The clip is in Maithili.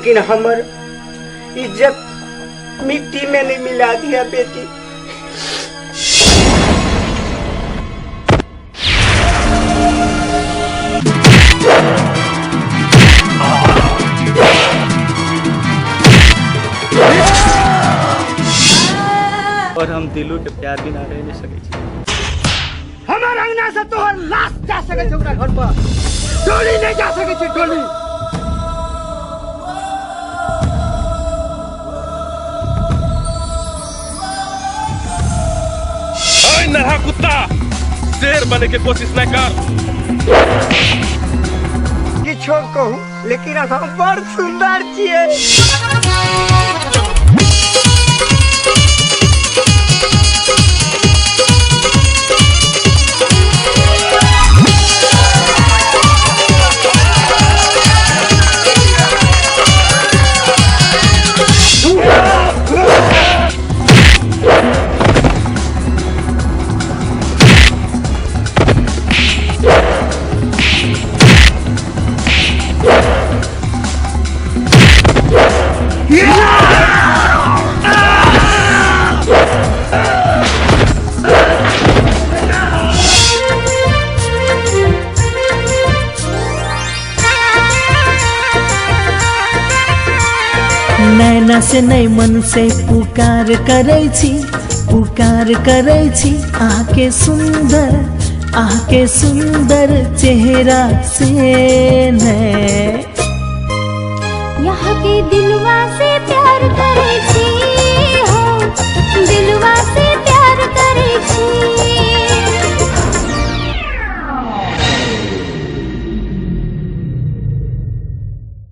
लेकिन हमर इज्जत मिट्टी में नहीं मिला दिया बेटी। और हम दिलू के प्यार बिना रह नहीं सकै छी। हमर अंगना से तोहर लाश जा सकै छै ओकरा घर पर, डोली नहीं जा सकै छै डोली। नरहा कुत्ता, शेर बने के कोशिश न कर। किछो कहू लेकिन हम बड़ सुंदर छियै। नैना से नै मन से पुकार करै छी, पुकार करै छी आके सुंदर, आके सुंदर चेहरा से ने। यहाँ के दिलवा से प्यार करै छी।